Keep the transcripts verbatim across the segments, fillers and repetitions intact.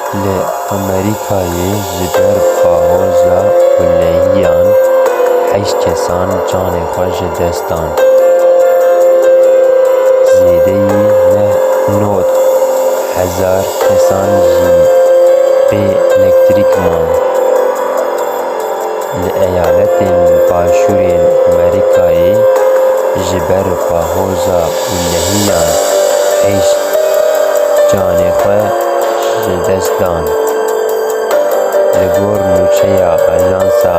Li Amerîkayê ji ber pahoza û lehiyan heşt kesan canê xwe ji dest dan. Zêdeyî neh nod hezar kesan jî bê elektrîk man. Li eyaletên başûrên Amerîkayê ji ber pahoza û lehiyan heşt canê xwe ji dest dan. Li gor nûçeya ajansa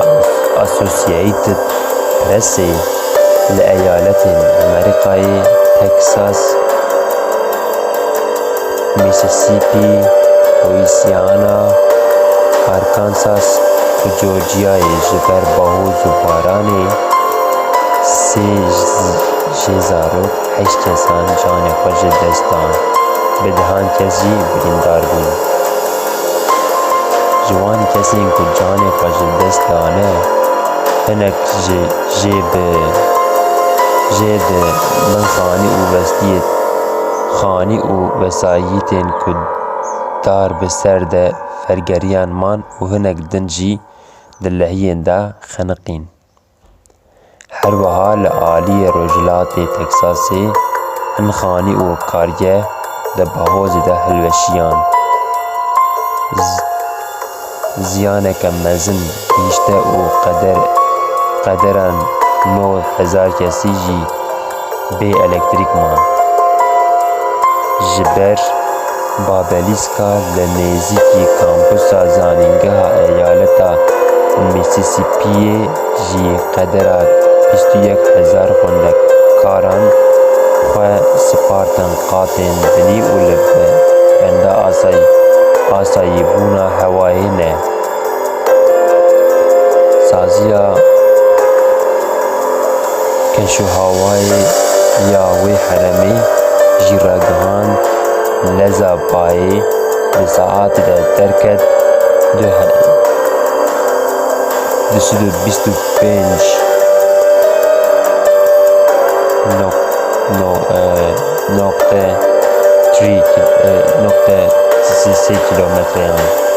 Associated Pressê, li eyaletên Amerîkayê Texas, Mississippi, Louisiana, Arkansas û Georgiayê ji ber bahoz û baranê sê ji, jê zarok heşt kesan canê xwe ji dest dan, bi dehan kes jî birîndar bûn. Ji wan kesên ku canê xwe ji dest dane, hinek ji jê bi jê di bin xanî û westiyê xanî û wesayîtên ku dar bi ser de fergeriyan man û hinek din jî di lehiyên de xeniqîn. Her wiha li aliyê rojhilatê Teksasê hin xanî û kargeh di bahozê de hilweşiyan. Z-, ziyaneke mezin gihîşte û qeder, qederan nod hezar kesî jî bê elektrîk man. Ji ber babelîska li nêzîkî kampusa zanîngeha eyaleta Mississippi'yê jî qedera bîst û yek hezar xwendekaran xwe spartin qatên binî û li benda asay-, asayîbûna hewayê ne. Saziya keşûhawayê ya wê herêmê jî ragihand, leza bayê di saetê de derket du he-, du sed û bîst û pênc nok-, no-, e, nokte trî ki-, e, nokte sê kilometreyan.